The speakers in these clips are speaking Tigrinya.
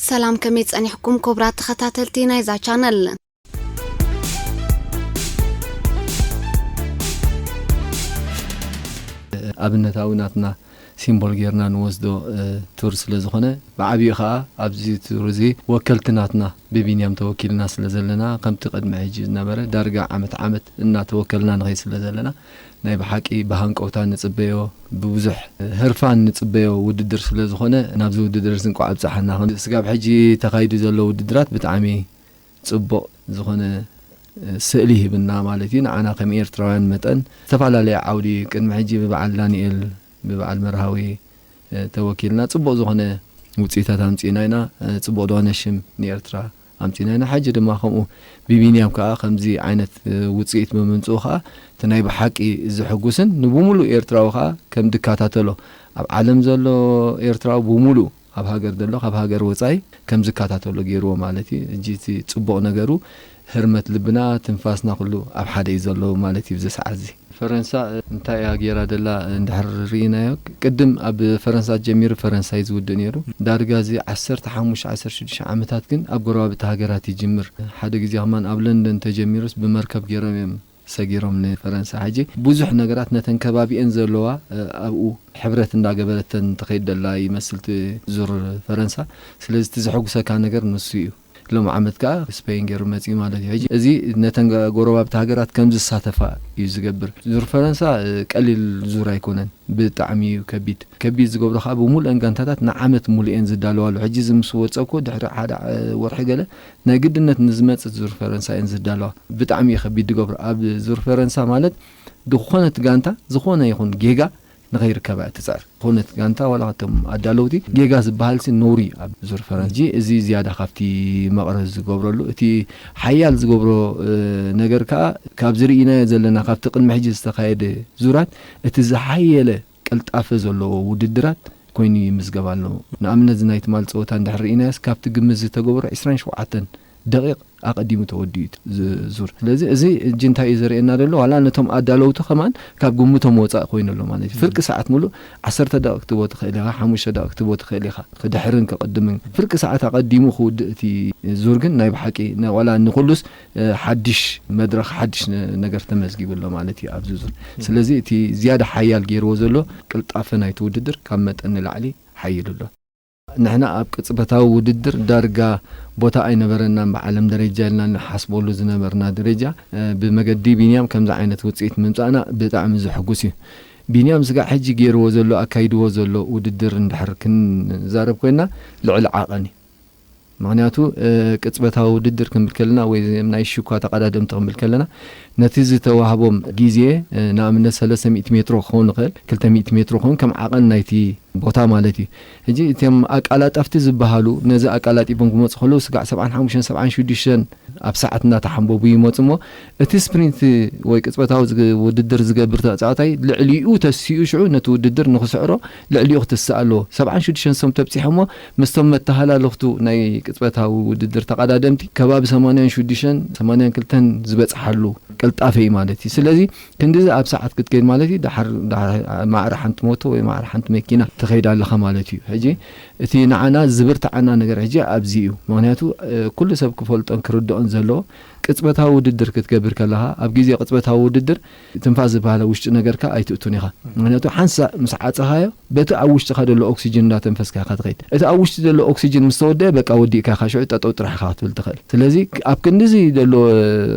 ሰላም፣ ከመይ ጸኒሕኩም ክቡራት ተኸታተልቲ ናይዛ ቻነል? ኣብነታዊ ናትና ሲምቦል ጌርና ንወስዶ፣ እ፣ ቱር ስለ ዝኾነ፣ ብዓብዩ ኸኣ ኣብዚ ቱር እዚ ወከልቲ ናትና ብቢንያም ተወኪልና ስለ ዘለና፣ ከምቲ ቅድሚ ሕጂ ዝነበረ ዳርጋ ዓመት ዓመት እናተወከልና ንኸይድ ስለ ዘለና፣ ናይ ብሓቂ ብሃንቀውታ ንጽበዮ፣ ብብዙሕ ህርፋን ንጽበዮ ውድድር ስለ ዝኾነ፣ ናብዚ ውድድር እዚ እንቋዕ ኣብጽሓና። ከም ስጋብ ሕጂ ተኻይዱ ዘሎ ውድድራት ብጣዕሚ ጽቡቕ ዝኾነ፣ እ፣ ስእሊ ሂብና ማለት እዩ። ንዓና ከም ኤርትራውያን መጠን ዝተፈላለየ ዓውዲ ቅድሚ ሕጂ ብበዓል ዳንኤል፣ ብበዓል መርሃዊ፣ እ፣ ተወኪልና ጽቡቕ ዝኾነ ውጽኢታት ኣምጺእና ኢና። እ፣ ጽቡቕ ዝኾነ ሽም ንኤርትራ ኣምጺእና ኢና። ሕጂ ድማ ከምኡ ብቢንያም ከኣ ከምዚ ዓይነት፣ እ፣ ውጽኢት ብምምጽኡ ከኣ እቲ ናይ ብሓቂ ዘሐጉስን ንብሙሉእ ኤርትራዊ ከኣ ከም ድከታተሎ ኣብ ዓለም ዘሎ ኤርትራዊ ብሙሉእ ኣብ ሃገር ዘሎ ካብ ሃገር ወጻኢ ከም ዝከታተሎ ገይርዎ ማለት እዩ። ሕጂ እቲ ጽቡቕ ነገሩ ህርመት ልብና ትንፋስና ኩሉ ኣብ ሓደ እዩ ዘሎ ማለት እዩ። እዚ ሰዓት እዚ ፈረንሳ እንታይ እያ ገይራ ደላ እንድሕር ርኢናዮ፣ ቅድም ኣብ ፈረንሳ ጀሚሩ ፈረንሳ እዩ ዝውድእ ነይሩ። ዳርጋ እዚ ዓሰርተ ሓሙሽተ ዓሰርተ ሽዱሽተ ዓመታት ግን ኣብ ጎረባብቲ ሃገራት ይጅምር። ሓደ ግዜ ከማን ኣብ ለንደን ተጀሚሩስ ብመርከብ ገይሮም እዮም ሰጊሮም ንፈረንሳ። ሕጂ ብዙሕ ነገራት ነተን ከባቢአን ዘለዋ፣ እ፣ ኣብኡ ሕብረት እንዳገበረተን ትኸይድ ደላ ይመስል እቲ ዙር ፈረንሳ። ስለዚ እቲ ዘሐጉሰካ ነገር ንሱ እዩ። ሎም ዓመት ከኣ ስፔን ገይሩ መጺኡ ማለት እዩ። ሕጂ እዚ ነተን ጎረባብቲ ሃገራት ከም ዝሳተፋ እዩ ዝገብር። ዙር ፈረንሳ፣ እ፣ ቀሊል ዙር ኣይኮነን። ብጣዕሚ እዩ ከቢድ። ከቢድ ዝገብሮ ከኣ ብሙሉአን ጋንታታት ንዓመት ሙሉኤን ዝዳለዋሉ። ሕጂ እዚ ምስ ወጸኩ ድሕሪ ሓደ፣ እ፣ ወርሒ ገለ ናይ ግድነት ንዝመጽእ ዙር ፈረንሳ እየን ዝዳለዋ። ብጣዕሚ እዩ ከቢድ ዝገብሮ። ኣብ ዙር ፈረንሳ ማለት ዝኾነት ጋንታ ዝኾነ ይኹን ጌጋ ንኸይርከባ እያ ትጽዕር። ዝኾነት ጋንታ ዋላ እቶም ኣዳለውቲ ጌጋ ዝበሃል ሲ ነውሪ እዩ ኣብ ዙር ፈረንሳ። ሕጂ እዚ ዝያዳ ካብቲ መቕረት ዝገብረሉ፣ እቲ ሓያል ዝገብሮ፣ እ፣ ነገር ከኣ ካብዚ ርኢናዮ ዘለና ካብቲ ቅድሚ ሕጂ ዝተኻየደ ዙራት እቲ ዝሓየለ ቅልጣፈ ዘለዎ ውድድራት ኮይኑ ይምዝገብ ኣሎ። ንኣብነት እዚ ናይ ትማል ጸወታ እንድሕር ርኢናዮስ ካብቲ ግምት ዝተገብሮ ዕስራን ሸውዓተን ደቂቕ ኣቐዲሙ ተወዲኡ እቲ ዝ-፣ ዙር። ስለዚ እዚ ሕጂ እንታይ እዩ ዘርእየና ዘሎ? ዋላ ነቶም ኣዳለውቲ ከማን ካብ ግምቶም ወጻኢ ኮይኑ ኣሎ ማለት እዩ። ፍርቂ ሰዓት ሙሉእ ዓሰርተ ደቂቕ ክትቦ ትኽእል ኢኻ፣ ሓሙሽተ ደቂቕ ክትቦ ትኽእል ኢኻ፣ ክድሕርን ክቕድምን። ፍርቂ ሰዓት ኣቐዲሙ ክውድእ እቲ ዙር ግን ናይ ብሓቂ ነ-፣ ዋላ ንኹሉስ፣ እ፣ ሓድሽ መድረኽ፣ ሓድሽ ነ-፣ ነገር ተመዝጊቡ ኣሎ ማለት እዩ ኣብዚ ዙር። ስለዚ እቲ ዝያዳ ሓያል ገይርዎ ዘሎ ቅልጣፈ ናይቲ ውድድር ካብ መጠን ንላዕሊ ሓይሉ ኣሎ። ንሕና ኣብ ቅጽበታዊ ውድድር ዳርጋ ቦታ ኣይነበረናን፣ ብዓለም ደረጃ ኢልና ንሓስበሉ ዝነበርና ደረጃ፣ እ፣ ብመገዲ ቢንያም ከምዚ ዓይነት ውጽኢት ምምጻእና ብጣዕሚ ዘሐጉስ እዩ። ቢንያም ስጋዕ ሕጂ ገይርዎ ዘሎ፣ ኣካይድዎ ዘሎ ውድድር እንድሕር ክንዛረብ ኮይና ልዕሊ ዓቐን እዩ። ምኽንያቱ፣ እ፣ ቅጽበታዊ ውድድር ክንብል ከለና ወይ ናይ ሽኳ ተቐዳደምቲ ክንብል ከለና ነቲ ዝተዋህቦም ግዜ፣ እ፣ ንኣብነት ሰለስተ ሚእቲ ሜትሮ ክኸውን ይኽእል፣ ክልተ ሚእቲ ሜትሮ ክኸውን ከም ዓቐን ናይቲ ቦታ ማለት እዩ። ሕጂ እቶም ኣቃላጠፍቲ ዝበሃሉ ነዚ ኣቃላጢፎም ክመጹ ከለዉ ስጋዕ ሰብዓን ሓሙሽተን ሰብዓን ሽዱሽተን ኣብ ሰዓት እናተሓንበቡ ይመጹ እሞ እቲ ስፕሪንት ወይ ቅጽበታዊ ዝግ-፣ ውድድር ዝገብር ተጻዋታይ ልዕሊኡ ተሲኡ ሽዑ ነቲ ውድድር ንኽስዕሮ ልዕሊኡ ክትስእ ኣለዎ። ሰብዓን ሽዱሽተን ሰም ተብጺሖ እሞ ምስቶም መተሃላለኽቱ ናይ ቅጽበታዊ ውድድር ተቐዳደምቲ ከባቢ ሰማንያን ሽዱሽተን ሰማንያን ክልተን ዝበጽሓሉ ቅልጣፈ እዩ ማለት እዩ። ስለዚ ክንዲዚ ኣብ ሰዓት ክትከይድ ማለት እዩ፣ ደሓር፣ ደሓር ማዕረ ሓንቲ ሞቶ ወይ ማዕረ ሓንቲ መኪና ትኸይድ ኣለኻ ማለት እዩ። ሕጂ እቲ ንዓና ዝብርትዓና ነገር ሕጂ ኣብዚ እዩ። ምኽንያቱ፣ እ፣ ኩሉ ሰብ ክፈልጦን ክርድኦን ዘለዎ ቅጽበታዊ ውድድር ክትገብር ከለኻ፣ ኣብ ግዜ ቅጽበታዊ ውድድር ትንፋስ ዝበሃል ኣብ ውሽጢ ነገርካ ኣይትእቱን ኢኻ። ምኽንያቱ ሓንሳእ ምስ ዓጸኻዮ በቲ ኣብ ውሽጥኻ ዘሎ ኦክሲጅን እንዳተንፈስካ ኢኻ ትኸይድ። እቲ ኣብ ውሽጢ ዘሎ ኦክሲጅን ምስ ተወደአ በቃ ወዲእካ ኢኻ፣ ሽዑ ጠጠው ጥራሕ ኢኻ ክትብል ትኽእል። ስለዚ ኣብ ክንድዚ ዘሎ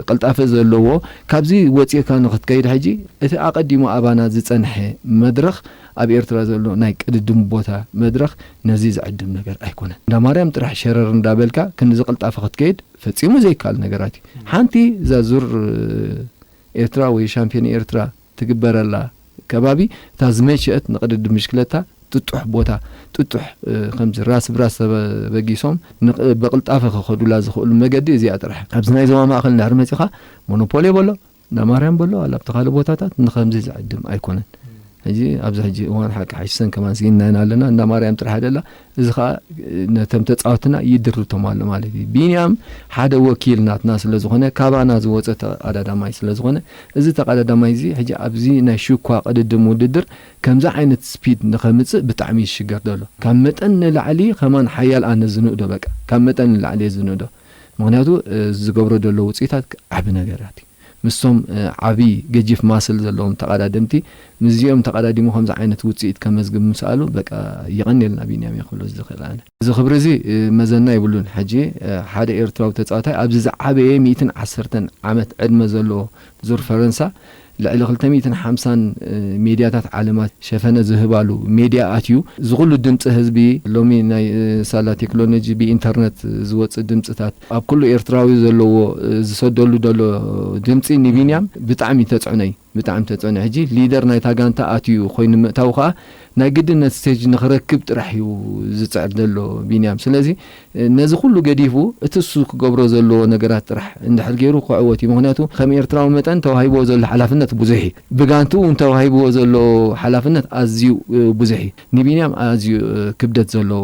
ቅልጣፈ ዘለዎ ካብዚ ወጺእካ ንኽትከይድ ሕጂ እቲ ኣቐዲሙ ኣባና ዝጸንሐ መድረኽ ኣብ ኤርትራ ዘሎ ናይ ቅድድም ቦታ መድረኽ ነዚ ዝዕድም ነገር ኣይኮነን። እንዳ ማርያም ጥራሕ ሸረር እንዳበልካ ክንዚ ቅልጣፈ ክትከይድ ፈጺሙ ዘይከኣል ነገራት እዩ። ሓንቲ እዛ ዙር ኤርትራ ወይ ሻምፒዮን ኤርትራ ትግበረላ ከባቢ እታ ዝመቸአት ንቅድድም ብሽክለታ ጥጡሕ ቦታ፣ ጥጡሕ፣ እ፣ ከምዚ ራስ ብራስ ተበጊሶም ንቅ-፣ ብቅልጣፈ ክኸዱላ ዝኽእሉ መገዲ እዚኣ ጥራሕ። ኣብዚ ናይ ዞባ ማእከል እንድሕር መጺኻ ሞኖፖል የበሎ፣ እንዳ ማርያም በሎ፣ ዋላ ኣብቲ ካልእ ቦታታት ንኸምዚ ዝዕድም ኣይኮነን። ሕጂ ኣብዚ ሕጂ እዋን ሓቂ ሓሽሰን ከማን ስኢንና ኢና ኣለና። እንዳ ማርያም ጥራሕ ኣይደላ፣ እዚ ኸኣ ነቶም ተጻወትና ይድርቶም ኣሎ ማለት እዩ። ቢንያም ሓደ ወኪል ናትና ስለ ዝኾነ፣ ካባና ዝወጸ ተቐዳዳማይ ስለ ዝኾነ፣ እዚ ተቐዳዳማይ እዚ ሕጂ ኣብዚ ናይ ሽኳ ቅድድም ውድድር ከምዚ ዓይነት ስፒድ ንኸምጽእ ብጣዕሚ ይሽገር ዘሎ። ካብ መጠን ንላዕሊ ከማን ሓያል ኣነ ዝንእዶ፣ በቃ ካብ መጠን ንላዕሊ እየ ዝንእዶ። ምኽንያቱ፣ እ፣ ዝገብሮ ዘሎ ውጽኢታት ዓቢ ነገራት እዩ። ምስቶም፣ እ፣ ዓቢ ገጂፍ ማስል ዘለዎም ተቐዳደምቲ፣ ምስዚኦም ተቐዳዲሙ ከምዚ ዓይነት ውጽኢት ከመዝግብ ምስኣሉ፣ በቃ፣ የቐንየልና ቢንያም እየ ክብሎ ዝኽእል ኣነ። እዚ ክብሪ እዚ፣ እ፣ መዘና የብሉን። ሕጂ፣ እ፣ ሓደ ኤርትራዊ ተጻዋታይ ኣብዚ ዝዓበየ ሚእትን ዓሰርተን ዓመት ዕድመ ዘለዎ ዙር ፈረንሳ፣ ልዕሊ ክልተ ሚእትን ሓምሳን፣ እ፣ ሜድያታት ዓለማት ሸፈነ ዝህባሉ ሜድያ ኣትዩ፣ እዚ ኩሉ ድምጺ ህዝቢ፣ ሎሚ ናይ፣ እ፣ ሳላ ቴክኖሎጂ ብኢንተርነት ዝወጽእ ድምጽታት፣ ኣብ ኩሉ ኤርትራዊ ዘለዎ፣ እ፣ ዝሰደሉ ዘሎ ድምጺ ንቢንያም ብጣዕሚ ተጽዕኖ እዩ። ብጣዕሚ ተጽዕኖ። ሕጂ ሊደር ናይታ ጋንታ ኣትዩ ኮይኑ ምእታው ከኣ ናይ ግድነት ስቴጅ ንኽረክብ ጥራሕ እዩ ዝጽዕር ዘሎ ቢንያም። ስለዚ ነዚ ኩሉ ገዲፉ እቲ እሱ ክገብሮ ዘለዎ ነገራት ጥራሕ እንድሕር ገይሩ ክዕወት እዩ። ምኽንያቱ ከም ኤርትራዊ መጠን ተዋሂብዎ ዘሎ ሓላፍነት ብዙሕ እዩ። ብጋንትኡ እውን ተዋሂብዎ ዘሎ ሓላፍነት ኣዝዩ፣ እ፣ ብዙሕ እዩ። ንቢንያም ኣዝዩ፣ እ፣ ክብደት ዘለዎ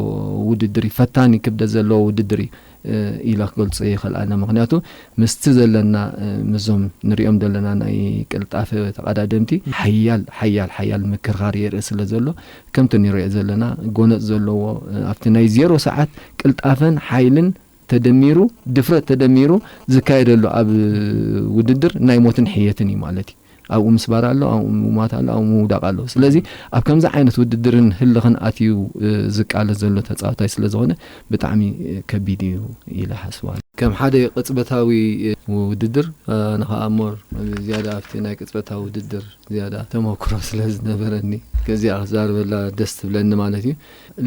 ውድድር እዩ። ፈታኒ ክብደት ዘለዎ ውድድር እዩ፣ እ፣ ኢለ ክገልጾ ይኽእል ኣነ። ምኽንያቱ ምስቲ ዘለና፣ እ፣ ምስዞም ንሪኦም ዘለና ናይ ቅልጣፈ ተቐዳደምቲ ሓያል፣ ሓያል፣ ሓያል ምክርኻር የርኢ ስለ ዘሎ፣ ከምቲ ንሪኦ ዘለና ጎነጽ ዘለዎ፣ እ፣ ኣብቲ ናይ ዜሮ ሰዓት ቅልጣፈን ሓይልን ተደሚሩ፣ ድፍረት ተደሚሩ ዝካየደሉ ኣብ ውድድር ናይ ሞትን ሕየትን እዩ ማለት እዩ። ኣብኡ ምስባር ኣሎ፣ ኣብኡ ምሟት ኣሎ፣ ኣብኡ ምውዳቕ ኣሎ። ስለዚ ኣብ ከምዚ ዓይነት ውድድርን ህልኽን ኣትዩ፣ እ፣ ዝቃለስ ዘሎ ተጻዋታይ ስለ ዝኾነ ብጣዕሚ፣ እ፣ ከቢድ እዩ ኢለ ሓስባ። ከም ሓደ ቅጽበታዊ፣ እ፣ ውድድር፣ እ፣ ንኸኣ ሞር ዝያዳ ኣብቲ ናይ ቅጽበታዊ ውድድር ዝያዳ ተመክሮ ስለ ዝነበረኒ፣ ከዚኣ ክዛረበላ ደስ ትብለኒ ማለት እዩ።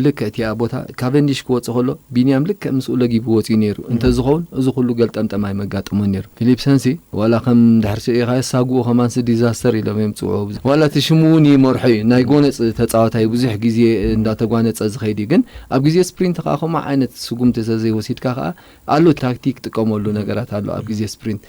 ልክዕ እቲኣ ቦታ ካቨንዲሽ ክወጽእ ከሎ ቢንያም ልክዕ ምስኡ ለጊቡ ወጺኡ ነይሩ። እንተዝኸውን እዚ ኩሉ ገልጠምጠም ኣይመጋጠሞን ነይሩ። ፊሊፕሰንሲ ዋላ ከም ድሕር ስዒኻ የሳግኡ ከማንሲ ዲዛስተር ኢሎም የምጽዎ። ዋላ እቲ ሽሙ እውን ይመርሖ እዩ። ናይ ጎነጽ ተጻዋታይ ብዙሕ ግዜ እንዳተጓነጸ ዝኸይድ እዩ። ግን ኣብ ግዜ ስፕሪንት ከኣ ከምኡ ዓይነት ስጉምቲ ተዘይወሲድካ ከኣ ኣሎ ታክቲክ ጥቀመሉ ነገራት ኣሎ ኣብ ግዜ ስፕሪንት።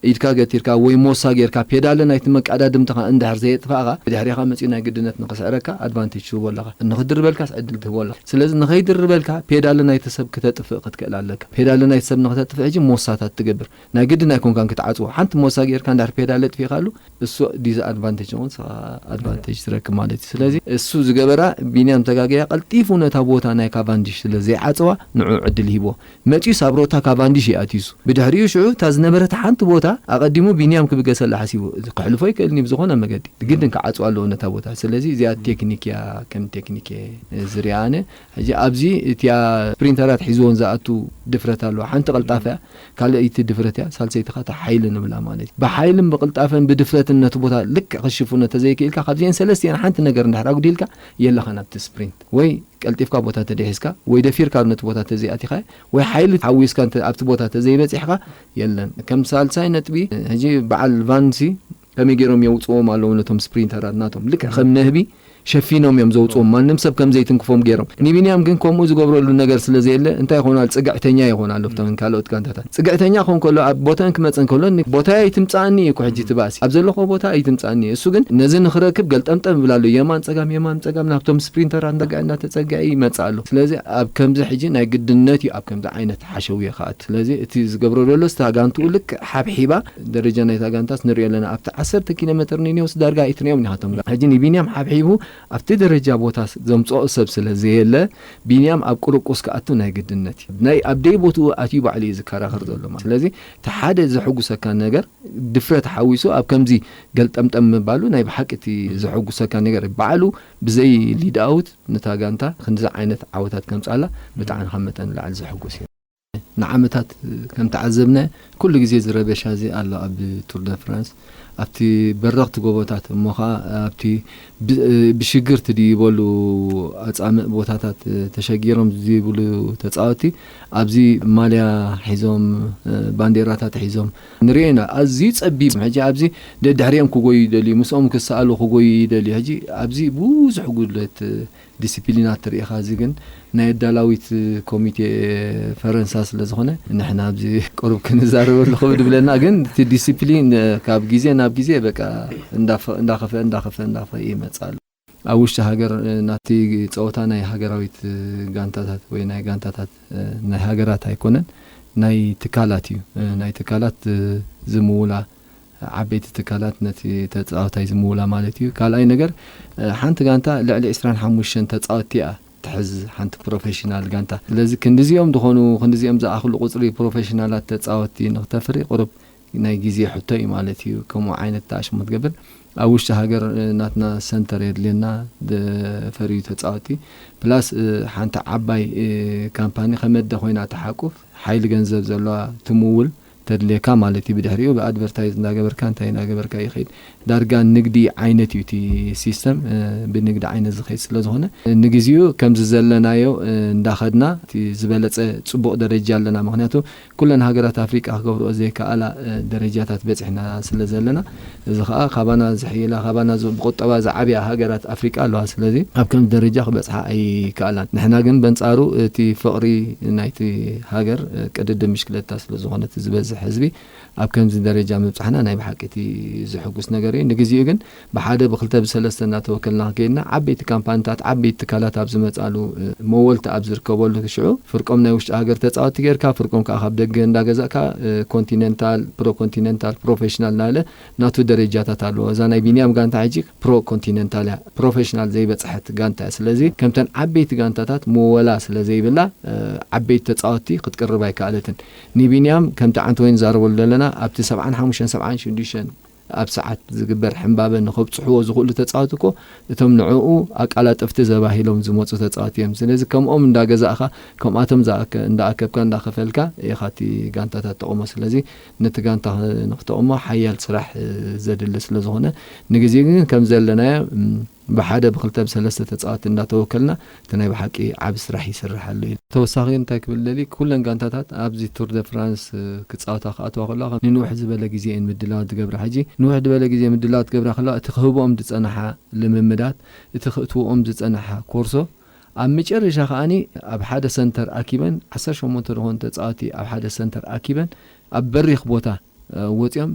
ኢድካ ገቲርካ ወይ ሞሳ ጌርካ ፔዳለ ናይቲ መቃዳድምትኻ እንድሕር ዘየጥፋእኻ፣ ብድሕሪኻ መጺኡ ናይ ግድነት ንኽስዕረካ ኣድቫንቴጅ ትህቦ ኣለኻ። ንኽድርበልካስ ዕድል ትህቦ ኣለኻ። ስለዚ ንኸይድርበልካ ፔዳለ ናይቲ ሰብ ክተጥፍእ ክትክእል ኣለካ። ፔዳለ ናይቲ ሰብ ንኽተጥፍእ ሕጂ ሞሳታት ትገብር። ናይ ግድን ኣይኮንካን ክትዓጽዎ። ሓንቲ ሞሳ ጌርካ እንድሕር ፔዳለ ኣጥፊእካሉ፣ እሱ ዲስኣድቫንቴጅ ይኸውን፣ ንስኻ ኣድቫንቴጅ ትረክብ ማለት እዩ። ስለዚ እሱ ዝገበራ ቢንያም ተጋግያ ቀልጢፉ ነታ ቦታ ናይ ካቫንዲሽ ስለ ዘይዓጸዋ ንዑ ዕድል ሂብዎ። መጺኡስ ኣብ ሮታ ካቫንዲሽ እዩ ኣትዩሱ። ብድሕሪኡ ሽዑ እታ ዝነበረት ሓንቲ ቦታ ኣቐዲሙ ቢንያም ክብገሰላ ሓሲቡ። እዚ ከሕልፎ ኣይክእልን እዩ ብዝኾነ መገዲ። ግድን ክዓጽዋ ኣለዎ ነታ ቦታ። ስለዚ እዚኣ ቴክኒክ እያ፣ ከም ቴክኒክ እየ ዝሪኣ ኣነ። ሕጂ ኣብዚ እቲኣ ስፕሪንተራት ሒዝዎን ዝኣቱ ድፍረት ኣለዋ። ሓንቲ ቀልጣፈ እያ፣ ካልኣይቲ ድፍረት እያ፣ ሳልሰይቲ ኸኣ እታ ሓይሊ ንብላ ማለት እዩ። ብሓይልን ብቅልጣፈን ብድፍረትን ነቲ ቦታ ልክዕ ክሽፍኖ ተዘይክኢልካ፣ ካብዚአን ሰለስቲአን ሓንቲ ነገር እንድሕር ኣጉዲልካ፣ የለኻን ኣብቲ ስፕሪንት። ወይ ቀልጢፍካ ቦታ ተደሒዝካ፣ ወይ ደፊርካ ነቲ ቦታ ተዘይኣቲኻ፣ ወይ ሓይሊ ሓዊስካ እንተ ኣብቲ ቦታ ተዘይበጺሕካ፣ የለን። ከም ሳልሳይ ነጥቢ፣ ሕጂ በዓል ቫንሲ ከመይ ገይሮም የውጽዎም ኣለዉ ነቶም ስፕሪንተራት ናቶም? ልክዕ ከም ነህቢ ሸፊኖም እዮም ዘውጽዎም፣ ማንም ሰብ ከም ዘይትንክፎም ገይሮም። ንቢንያም ግን ከምኡ ዝገብረሉ ነገር ስለ ዘየለ፣ እንታይ ይኾናል? ጽግዕተኛ ይኾናሉ ኣብተን ካልኦት ጋንታታት። ጽግዕተኛ ክኾን ከሎ፣ ኣብ ቦታን ክመጽእ ከሎ፣ ን-፣ ቦታይ ኣይትምጽኣኒ እዩ እኮ ሕጂ እቲ ባእሲ። ኣብ ዘለኹዎ ቦታ ኣይትምጽኣኒ እዩ። እሱ ግን ነዚ ንኽረክብ ገልጠምጠም ይብል ኣሎ። የማን ጸጋም፣ የማን ጸጋም፣ ናብቶም ስፕሪንተራት እንዳተጸግዐ፣ እንዳተጸግዐ ይመጽእ ኣሎ። ስለዚ ኣብ ከምዚ ሕጂ ናይ ግድነት እዩ ኣብ ከምዚ ዓይነት ሓሸውየ ክኣቱ። ስለዚ እቲ ዝገብሮ ዘሎ፣ ስታ ጋንትኡ ልክዕ ሓብሒባ፣ ደረጃ ናይታ ጋንታስ ንሪኦ ኣለና። ኣብቲ ዓሰርተ ኪሎ ሜትር ንኒዮስ ዳርጋ ኣይትሪኦም ኢኻ እቶም ጋንታ። ሕጂ ንቢንያም ሓብሒቡ ኣብቲ ደረጃ ቦታ ዘምጽኦ ሰብ ስለ ዘየለ፣ ቢንያም ኣብ ቁርቁስ ክኣቱ ናይ ግድነት እዩ። ናይ ኣብ ደይ ቦትኡ ኣትዩ ባዕሉ እዩ ዝከራኸር ዘሎ ማለት። ስለዚ እቲ ሓደ ዘሐጉሰካ ነገር ድፍረት ሓዊሱ ኣብ ከምዚ ገልጠምጠም ምባሉ ናይ ብሓቂ እቲ ዘሐጉሰካ ነገር እዩ። ባዕሉ ብዘይ ሊድ ኣውት ነታ ጋንታ ክንዚ ዓይነት ዓወታት ከምጽኣላ ብጣዕሚ ካብ መጠን ንላዕሊ ዘሐጉስ እዩ። ንዓመታት ከም ተዓዘብናዮ ኩሉ ግዜ እዚ ረበሻ እዚ ኣሎ ኣብ ቱር ደ ፍራንስ። ኣብቲ በረኽቲ ጎቦታት እሞ ኸኣ ኣብቲ ብ-፣ ብሽግርቲ ድዩ ይበሉ ኣጻምእ ቦታታት ተሸጊሮም ዝብሉ ተጻወትቲ ኣብዚ ማልያ ሒዞም፣ ባንዴራታት ሒዞም ንሪኦ ኢና። ኣዝዩ ጸቢብ። ሕጂ ኣብዚ ደድሕሪኦም ክጎዩ ይደልዩ፣ ምስኦም ክሰኣሉ ክጎዩ ይደልዩ። ሕጂ ኣብዚ ብዙሕ ጉድለት ዲሲፕሊናት ትርኢ ኢኻ። እዚ ግን ናይ ኣዳላዊት ኮሚቴ ፈረንሳ ስለ ዝኾነ፣ ንሕና ኣብዚ ቁሩብ ክንዛረበሉ ክብድ ብለና፣ ግን እቲ ዲሲፕሊን ካብ ግዜ ናብ ግዜ በቃ እንዳፈ-፣ እንዳኸፈ፣ እንዳኸፈ፣ እንዳኸፈ ይመጽእ ኣሎ። ኣብ ውሽጢ ሃገር ናቲ ጸወታ ናይ ሃገራዊት ጋንታታት ወይ ናይ ጋንታታት ናይ ሃገራት ኣይኮነን፣ ናይ ትካላት እዩ። ናይ ትካላት ዝምውላ፣ ዓበይቲ ትካላት ነቲ ተጻዋታይ ዝምውላ ማለት እዩ። ካልኣይ ነገር፣ ሓንቲ ጋንታ ልዕሊ ዕስራን ሓሙሽተን ተጻወትቲ እያ ትሕዝ፣ ሓንቲ ፕሮፌሽናል ጋንታ። ስለዚ ክንዲዚኦም ዝኾኑ፣ ክንዲዚኦም ዝኣኽሉ ቁጽሪ ፕሮፌሽናላት ተጻወትቲ ንክተፍሪ ቁሩብ ናይ ግዜ ሕቶ እዩ ማለት እዩ። ከምኡ ዓይነት ተኣሽሙ ትገብር። ኣብ ውሽጢ ሃገር ናትና ሰንተር የድልየና፣ ፈርዩ ተጻወቲ ፕላስ ሓንቲ ዓባይ ካምፓኒ ከመደ ኮይና ተሓቁፍ ሓይሊ ገንዘብ ዘለዋ ትምውል ተድልየካ ማለት እዩ። ብድሕሪኡ ብኣድቨርታይዝ እንዳገበርካ እንታይ እንዳገበርካ ይኸይድ። ዳርጋ ንግዲ ዓይነት እዩ እቲ ሲስተም፣ ብንግዲ ዓይነት ዝኸይድ ስለ ዝኾነ ንግዜኡ ከምዚ ዘለናዮ እንዳኸድና እቲ ዝበለጸ ጽቡቕ ደረጃ ኣለና። ምክንያቱ ኩለን ሃገራት ኣፍሪቃ ክገብርኦ ዘይከኣላ ደረጃታት በጺሕና ስለ ዘለና፣ እዚ ከኣ ካባና ዝሕይላ፣ ካባና ብቁጠባ ዝዓብያ ሃገራት ኣፍሪቃ ኣለዋ። ስለዚ ኣብ ከምዚ ደረጃ ክበጽሓ ኣይከኣላን። ንሕና ግን በንጻሩ እቲ ፍቕሪ ናይቲ ሃገር ቅድድም ምሽክለታ ስለ ዝኾነ እቲ ዝበዝሕ ህዝቢ ኣብ ከምዚ ደረጃ ምብጻሕና ናይ ብሓቂ እቲ ዝሕጉስ ነገር እዩ። ንግዜኡ ግን ብሓደ ብክልተ ብሰለስተ እናተወከልና ከይድና ዓበይቲ ካምፓኒታት ዓበይቲ ትካላት ኣብ ዝመጻሉ መወልቲ ኣብ ዝርከበሉ ሽዑ ፍርቆም ናይ ውሽጢ ሃገር ተጻወቲ ጌርካ ፍርቆም ከዓ ካብ ደገ እንዳገዛእካ ኮንቲኔንታል፣ ፕሮ ኮንቲኔንታል፣ ፕሮፌሽናል እናለ ናቱ ደረጃታት ኣለዎ። እዛ ናይ ቢንያም ጋንታ ሕጂ ፕሮ ኮንቲኔንታል እያ፣ ፕሮፌሽናል ዘይበጽሐት ጋንታ እያ። ስለዚ ከምተን ዓበይቲ ጋንታታት መወላ ስለ ዘይብላ ዓበይቲ ተጻወቲ ክትቅርብ ኣይከኣለትን። ንቢንያም ከምቲ ዓንተ ወይን ዛረበሉ ዘለና ኣብቲ ሰብዓን ሓሙሽተን ሰብዓን ሽዱሽተን ኣብ ሰዓት ዝግበር ሕምባበ ንኸብጽሕዎ ዝኽእሉ ተጻወቲ እኮ እቶም ንዕኡ ኣቃላጠፍቲ ዘባሂሎም ዝመጹ ተጻወቲ እዮም። ስለዚ ከምኦም እንዳገዛእኻ ከምኣቶም እንዳኣከብካ እንዳኸፈልካ ኢኻ እቲ ጋንታታት ተቕሞ። ስለዚ ነቲ ጋንታ ንክተቕሞ ሓያል ስራሕ ዘድሊ ስለ ዝኾነ ንግዜ ግን ከም ዘለናዮ ብሓደ ብክልተ ብሰለስተ ተጻወቲ እንዳተወከልና እቲ ናይ ብሓቂ ዓቢ ስራሕ ይስርሓሉ እዩ። ተወሳኺ እንታይ ክብል ደሊ፣ ኩለን ጋንታታት ኣብዚ ቱር ደ ፍራንስ ክጻወታ ክኣትዋ ከለዋ ንንውሕ ዝበለ ግዜ እየን ምድላዋት ዝገብራ። ሕጂ ንውሕ ዝበለ ግዜ ምድላዋት ዝገብራ ከለዋ እቲ ክህብኦም ዝጸናሓ ልምምዳት፣ እቲ ክእትውኦም ዝጸናሓ ኮርሶ ኣብ መጨረሻ ከኣኒ ኣብ ሓደ ሰንተር ኣኪበን ዓሰርተ ሸሞንተ ዝኾኑ ተጻወቲ ኣብ ሓደ ሰንተር ኣኪበን ኣብ በሪኽ ቦታ ወፂኦም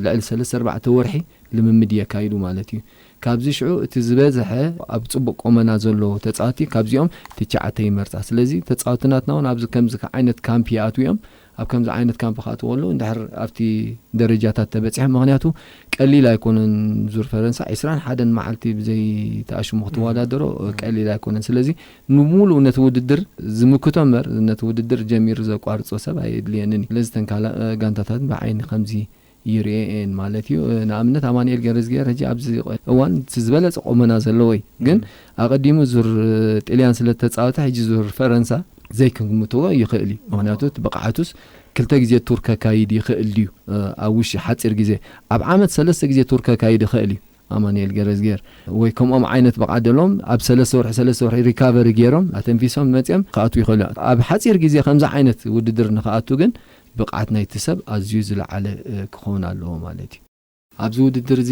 ልዕሊ ሰለስተ ኣርባዕተ ወርሒ ልምምድ የካይዱ ማለት እዩ። ካብዚ ሽዑ እቲ ዝበዝሐ ኣብ ፅቡቅ ቆመና ዘሎ ተፃወቲ ካብዚኦም ትሽዓተ ይመርፃ። ስለዚ ተፃወቲ ናትና እውን ኣብዚ ከምዚ ዓይነት ካምፕ ይኣትዉ እዮም። ኣብ ከምዚ ዓይነት ካምፕ ክኣትዉ ከለዉ እንድሕር ኣብቲ ደረጃታት ተበፂሖም፣ ምክንያቱ ቀሊል ኣይኮነን። ዙር ፈረንሳ ዕስራን ሓደን መዓልቲ ብዘይ ተኣሽሙ ክትወዳደሮ ቀሊል ኣይኮነን። ስለዚ ንሙሉእ ነቲ ውድድር ዝምክቶ እምበር ነቲ ውድድር ጀሚሩ ዘቋርጾ ሰብ ኣየድልየንን እዩ። ስለዚ እተን ካልእ ጋንታታት ብዓይኒ ከምዚ ይርእየን ማለት እዩ። ንኣብነት ኣማኑኤል ገረዝጊሄር ሕጂ ኣብዚ እዋን እቲ ዝበለጸ ቆመና ዘለዎ እዩ። ግን ኣቐዲሙ ዙር ጥልያን ስለ ተጻወተ ሕጂ ዙር ፈረንሳ ዘይክግምትዎ ይኽእል እዩ። ምክንያቱ እቲ ብቕዓቱስ ክልተ ግዜ ቱር ከካይድ ይኽእል ድዩ ኣብ ውሽጢ ሓጺር ግዜ? ኣብ ዓመት ሰለስተ ግዜ ቱር ከካይድ ይኽእል እዩ። ኣማኑኤል ገረዝጌር ወይ ከምኦም ዓይነት ብቕዓት ደሎም ኣብ ሰለስተ ወርሒ ሰለስተ ወርሒ ሪካቨሪ ገይሮም ኣተንፊሶም መፅኦም ክኣትዉ ይኽእሉ እዮም። ኣብ ሓፂር ግዜ ከምዚ ዓይነት ውድድር ንክኣቱ ግን ብቕዓት ናይቲ ሰብ ኣዝዩ ዝለዓለ ክኸውን ኣለዎ ማለት እዩ። ኣብዚ ውድድር እዚ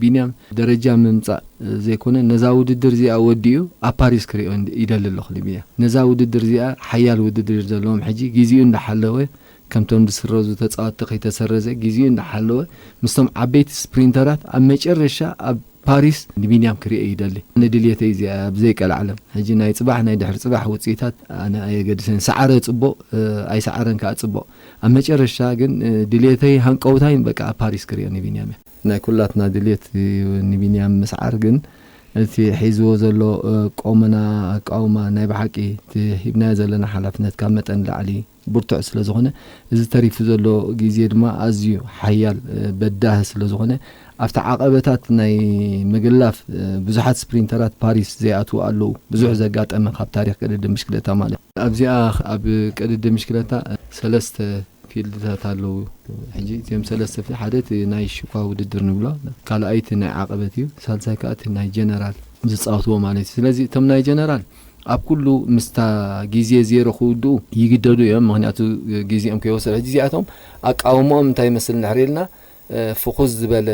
ቢንያም ደረጃ ምምፃእ ዘይኮነ ነዛ ውድድር እዚኣ ወዲኡ ኣብ ፓሪስ ክሪኦ ይደሊ ኣለኹ ንቢንያም። ነዛ ውድድር እዚኣ ሓያል ውድድር ዘለዎም ሕጂ ግዜኡ እንዳሓለወ ከምቶም ዝስረዙ ተጻወትቲ ከይተሰረዘ ግዜኡ እንዳሓለወ ምስቶም ዓበይቲ ስፕሪንተራት ኣብ መጨረሻ ኣብ ፓሪስ ንቢንያም ክሪኦ ይደሊ። ኣነ ድልየተይ እዚኣ ብዘይቀልዓለም ሕጂ ናይ ጽባሕ ናይ ድሕሪ ጽባሕ ውጽኢታት ኣነ ኣየገድሰን። ሰዓረ ጽቡቕ ኣይሰዓረን ከኣ ጽቡቕ። ኣብ መጨረሻ ግን ድልየተይ ሃንቀውታይን በቃ ኣብ ፓሪስ ክሪኦ ንቢንያም እየ። ናይ ኩላትና ድልየት እዩ ንቢንያም ምስዓር። ግን እቲ ሒዝዎ ዘሎ ቆመና ኣቃውማ ናይ ብሓቂ እቲ ሂብናዮ ዘለና ሓላፍነት ካብ መጠን ላዕሊ ብርቱዕ ስለ ዝኾነ፣ እዚ ተሪፉ ዘሎ ግዜ ድማ ኣዝዩ ሓያል በዳሂ ስለ ዝኾነ ኣብቲ ዓቐበታት ናይ ምግላፍ ብዙሓት ስፕሪንተራት ፓሪስ ዘይኣትዉ ኣለዉ። ብዙሕ ዘጋጠመ ካብ ታሪኽ ቅድድም ብሽክለታ ማለት ኣብዚኣ ኣብ ቅድድም ብሽክለታ ሰለስተ ፊልድታት ኣለዉ። ሕጂ እዚኦም ሰለስተ ፊ ሓደ እቲ ናይ ሽኳ ውድድር ንብሎ፣ ካልኣይቲ ናይ ዓቐበት እዩ፣ ሳልሳይ ከዓ እቲ ናይ ጀነራል ዝፃወትዎ ማለት እዩ። ስለዚ እቶም ናይ ጀነራል ኣብ ኩሉ ምስታ ግዜ ዜሮ ክውድኡ ይግደዱ እዮም። ምክንያቱ ግዜኦም ከይወሰዱ ሕጂ እዚኣቶም ኣቃውሞኦም እንታይ ይመስል እንድሕር ኢልና ፍኹስ ዝበለ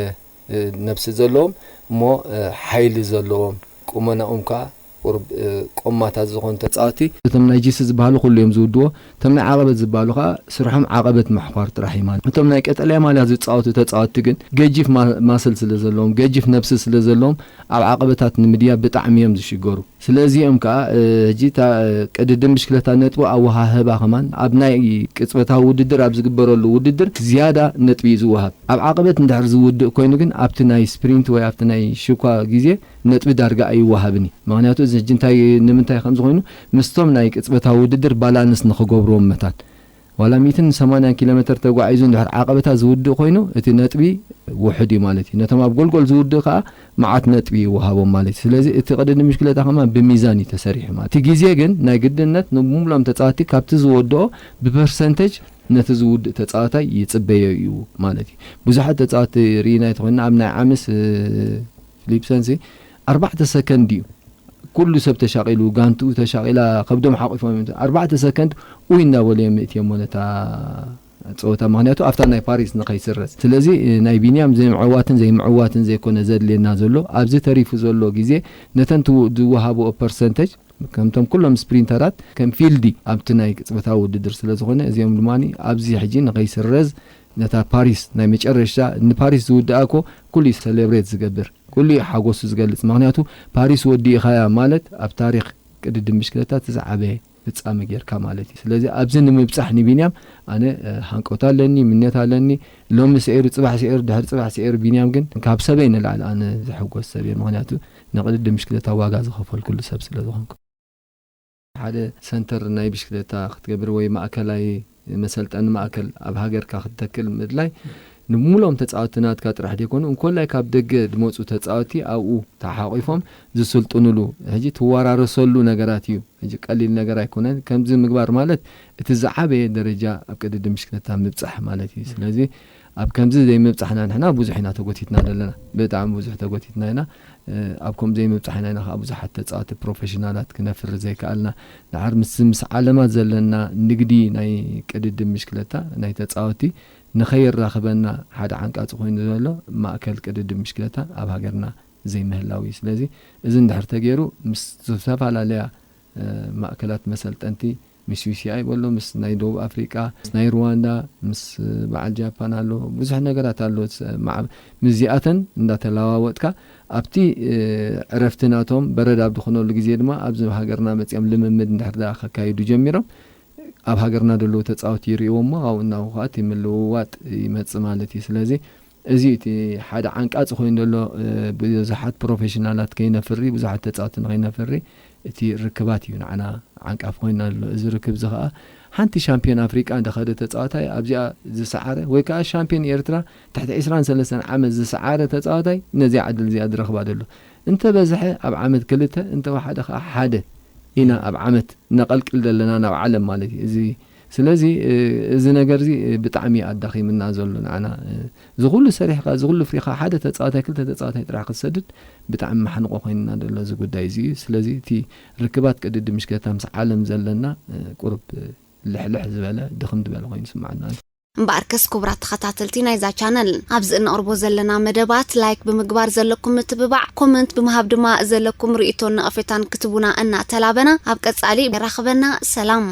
ነብሲ ዘለዎም እሞ ሓይሊ ዘለዎም ቁመናኦም ከዓ ቁሩብ ቆማታት ዝኾኑ ተፃወቲ። እቶም ናይ ጂሲ ዝበሃሉ ኩሉ እዮም ዝውድዎ። እቶም ናይ ዓቐበት ዝበሃሉ ከዓ ስርሖም ዓቐበት ምሕኳር ጥራሕ እዩ ማለት። እቶም ናይ ቀጠልያ ማልያ ዝፃወቱ ተፃወቲ ግን ገጂፍ ማስል ስለ ዘለዎም፣ ገጂፍ ነብሲ ስለ ዘለዎም ኣብ ዓቐበታት ንምድያ ብጣዕሚ እዮም ዝሽገሩ። ስለዚኦም ከዓ ሕጂ እታ ቅድድም ብሽክለታ ነጥቡ ኣወሃህባ ከማን ኣብ ናይ ቅፅበታዊ ውድድር ኣብ ዝግበረሉ ውድድር ዝያዳ ነጥቢ እዩ ዝወሃብ። ኣብ ዓቐበት እንድሕር ዝውድእ ኮይኑ ግን ኣብቲ ናይ ስፕሪንት ወይ ኣብቲ ናይ ሽኳ ግዜ ነጥቢ ዳርጋ ኣይወሃብን እዩ። ምክንያቱ እዚ ሕጂ እንታይ ንምንታይ ከም ዝኾይኑ ምስቶም ናይ ቅፅበታዊ ውድድር ባላንስ ንክገብርዎም መታን ዋላ ሚእትን ሰማንያን ኪሎ ሜትር ተጓዒዙ እንድሕር ዓቐበታ ዝውድእ ኮይኑ እቲ ነጥቢ ውሑድ እዩ ማለት እዩ። ነቶም ኣብ ጎልጎል ዝውድእ ከዓ መዓት ነጥቢ ይወሃቦም ማለት እዩ። ስለዚ እቲ ቅድድም ብሽክለታ ከማ ብሚዛን እዩ ተሰሪሑ ማለት እቲ ግዜ ግን ናይ ግድነት ንብሙሎም ተፃወቲ ካብቲ ዝወድኦ ብፐርሰንቴጅ ነቲ ዝውድእ ተፃዋታይ ይፅበዮ እዩ ማለት እዩ። ብዙሓት ተፃወቲ ርኢና ተኮይና ኣብ ናይ ዓምስ ፊሊፕሰንሲ ኣርባዕተ ሰከንድ እዩ ኩሉ ሰብ ተሻቒሉ ጋንትኡ ተሻቒላ ከብዶም ሓቂፎም እዮም ኣርባዕተ ሰከንድ ኡይ እናበሉ እዮም ምእትዮም ነታ ፀወታ ምክንያቱ ኣብታ ናይ ፓሪስ ንኸይስረዝ ስለዚ ናይ ቢንያም ዘይምዕዋትን ዘይምዕዋትን ዘይኮነ ዘድልየና ዘሎ ኣብዚ ተሪፉ ዘሎ ግዜ ነተን ዝወሃብኦ ፐርሰንተጅ ከምቶም ኩሎም ስፕሪንተራት ከም ፊልዲ ኣብቲ ናይ ቅፅበታዊ ውድድር ስለ ዝኾነ እዚኦም ድማ ኣብዚ ሕጂ ንኸይስረዝ ነታ ፓሪስ ናይ መጨረሻ ንፓሪስ ዝውድኣ እኮ ኩሉ ሰሌብሬት ዝገብር ኩሉ ሓጎሱ ዝገልፅ ምክንያቱ ፓሪስ ወዲእኻያ ማለት ኣብ ታሪክ ቅድድም ብሽክለታ እቲ ዝዓበየ ፍፃመ ጌርካ ማለት እዩ ስለዚ ኣብዚ ንምብፃሕ ንቢንያም ኣነ ሃንቀውታ ኣለኒ ምነት ኣለኒ ሎሚ ስዒሩ ፅባሕ ስዒሩ ድሕሪ ፅባሕ ስዒሩ ቢንያም ግን ካብ ሰበይ ንላዕሊ ኣነ ዝሕጎስ ሰብ እየ ምክንያቱ ንቅድድም ብሽክለታ ዋጋ ዝኸፈልኩሉ ሰብ ስለ ዝኾንኩ ሓደ ሰንተር ናይ ብሽክለታ ክትገብር ወይ ማእከላይ መሰልጠኒ ማእከል ኣብ ሃገርካ ክትተክል ምድላይ ንሙሎም ተፃወቲ ናትካ ጥራሕ ደይኮኑ እንኮላይ ካብ ደገ ዝመፁ ተፃወቲ ኣብኡ ተሓቂፎም ዝስልጥኑሉ ሕጂ ትወራረሰሉ ነገራት እዩ። ሕጂ ቀሊል ነገር ኣይኮነን። ከምዚ ምግባር ማለት እቲ ዝዓበየ ደረጃ ኣብ ቅድድም ብሽክለታ ምብፃሕ ማለት እዩ። ስለዚ ኣብ ከምዚ ዘይምብፃሕና ንሕና ብዙሕ ኢና ተጎቲትና ዘለና። ብጣዕሚ ብዙሕ ተጎቲትና ኢና። ኣብ ከምኡ ዘይምብፃሕና ኢና ከዓ ብዙሓት ተፃወቲ ፕሮፌሽናላት ክነፍሪ ዘይከኣልና። ድሓር ምስ ምስ ዓለማት ዘለና ንግዲ ናይ ቅድድም ብሽክለታ ናይ ተፃወቲ ንኸይራኽበና ሓደ ዓንቃፂ ኮይኑ ዘሎ ማእከል ቅድድም ብሽክለታ ኣብ ሃገርና ዘይምህላው እዩ። ስለዚ እዚ እንድሕር ተገይሩ ምስ ዝተፈላለለያ ማእከላት መሰልጠንቲ ምስ ዩሲኣይ በሎ ምስ ናይ ደቡብ ኣፍሪቃ ምስ ናይ ሩዋንዳ ምስ በዓል ጃፓን ኣሎ ብዙሕ ነገራት ኣሎ ምስዚኣተን እንዳተለዋወጥካ ኣብቲ ዕረፍቲ ናቶም በረድ ኣብ ዝኾነሉ ግዜ ድማ ኣብዚ ሃገርና መፅኦም ልምምድ እንድሕር ከካይዱ ጀሚሮም ኣብ ሃገርና ዘለዉ ተፃወቲ ይርእዎም እሞ ካብኡ እናው ከዓ እቲ ምልውዋጥ ይመፅእ ማለት እዩ ስለዚ እዚ እቲ ሓደ ዓንቃፂ ኮይኑ ዘሎ ብዙሓት ፕሮፌሽናላት ከይነፍሪ ብዙሓት ተፃወቲ ንከይነፍሪ እቲ ርክባት እዩ ንዓና ዓንቃፍ ኮይና ኣሎ። እዚ ርክብ እዚ ከዓ ሓንቲ ሻምፒዮን ኣፍሪቃ እንተኸደ ተፃዋታይ ኣብዚኣ ዝሰዓረ ወይ ከዓ ሻምፒዮን ኤርትራ ትሕቲ ዕስራን ሰለስተን ዓመት ዝሰዓረ ተፃዋታይ ነዚኣ ዕድል እዚኣ ዝረኽባ ዘሎ እንተበዝሐ ኣብ ዓመት ክልተ እንተወሓደ ከዓ ሓደ ኢና ኣብ ዓመት ነቐልቅል ዘለና ናብ ዓለም ማለት እዩ። እዚ ስለዚ እዚ ነገር እዚ ብጣዕሚ ኣዳኺምና ዘሎ ንዓና እዚ ኩሉ ሰሪሕካ እዚ ኩሉ ፍሪኻ ሓደ ተፃዋታይ ክልተ ተፃዋታይ ጥራሕ ክትሰድድ ብጣዕሚ ማሕንቆ ኮይንና ዘሎ እዚ ጉዳይ እዚ እዩ። ስለዚ እቲ ርክባት ቅድድም ምሽክለታ ምስ ዓለም ዘለና ቁሩብ ልሕልሕ ዝበለ ድኽም ዝበለ ኮይኑ ይስምዓና ኣሎ። እምበኣርከስ ክቡራት ተኸታተልቲ ናይዛ ቻነል ኣብዚ እነቕርቦ ዘለና መደባት ላይክ ብምግባር ዘለኩም ምትብባዕ ኮመንት ብምሃብ ድማ ዘለኩም ርእይቶን ነቐፌታን ክትቡና እናተላበና ኣብ ቀጻሊ የራኽበና። ሰላም።